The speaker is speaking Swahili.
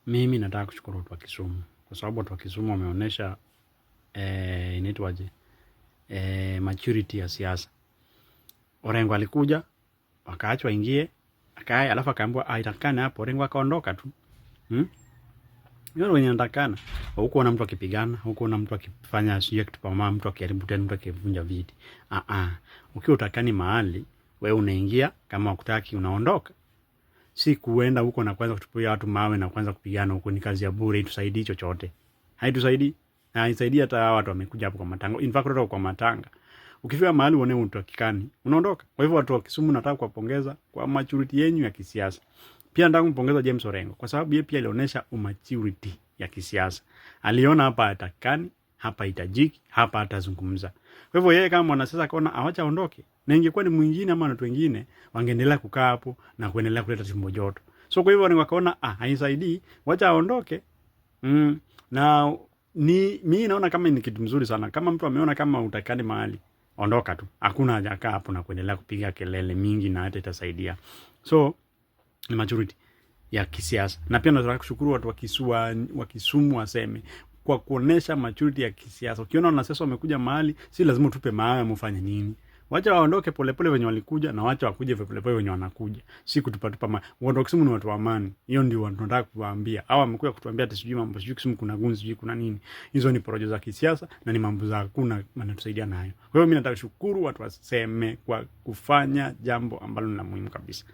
Mimi nataka kushukuru watu wa Kisumu kwa sababu watu wa Kisumu wameonyesha, inaitwaje, maturity ya siasa. Orengo alikuja, wakaachwa ingie akae, alafu akaambiwa, "Ah, itakana hapo." Orengo akaondoka tu. Hiyo wenye natakana. Hukuona mtu akipigana, hukuona mtu akifanya sijui kitu pa mtu akiharibu tena, mtu akivunja viti. Ah ah. Ukiwa utakani mahali, wewe unaingia, kama hukutaki unaondoka. Si kuenda huko na kuanza kutupia watu mawe na kuanza kupigana huko, ni kazi ya bure, haitusaidii chochote. Haitusaidii. Na haisaidii hata hawa watu wamekuja hapo kwa matanga. In fact, hata kwa matanga. Ukifika mahali uone utakikani, unaondoka. Kwa hivyo watu wa Kisumu nataka kuwapongeza kwa maturity yenu ya kisiasa. Pia nataka kumpongeza James Orengo kwa sababu yeye pia alionyesha umaturity ya kisiasa. Aliona hapa hatakikani, hapa hitajiki, hapa hatazungumza. Kwa hivyo yeye kama mwanasiasa akaona awacha aondoke. Na ingekuwa ni mwingine ama watu wengine wangeendelea kukaa hapo na kuendelea kuleta tumbo joto. So kwa hivyo wakaona, ah, haisaidii, wacha aondoke. Na ni mimi naona kama ni kitu mzuri sana. Kama mtu ameona kama utakani mahali, ondoka tu. Hakuna haja kaa hapo na kuendelea kupiga kelele mingi na hata itasaidia. So ni maturity ya kisiasa. Na pia nataka kushukuru watu wa Kisumu waseme kwa kuonesha maturity ya kisiasa. Ukiona wanasiasa wamekuja mahali, si lazima utupe mawe mfanye nini. Wacha waondoke polepole wenye walikuja na wacha wakuje polepole wenye wanakuja. Si kutupatupa mawe. Watu wa Kisumu ni watu wa amani. Hiyo ndio tunataka kuwaambia. Hawa wamekuja kutuambia ati sijui mambo, sijui Kisumu kuna gunzi, sijui kuna nini. Hizo ni porojo za kisiasa na ni mambo za hakuna wanatusaidia nayo. Kwa hiyo mimi nataka kushukuru watu waseme kwa kufanya jambo ambalo ni la muhimu kabisa.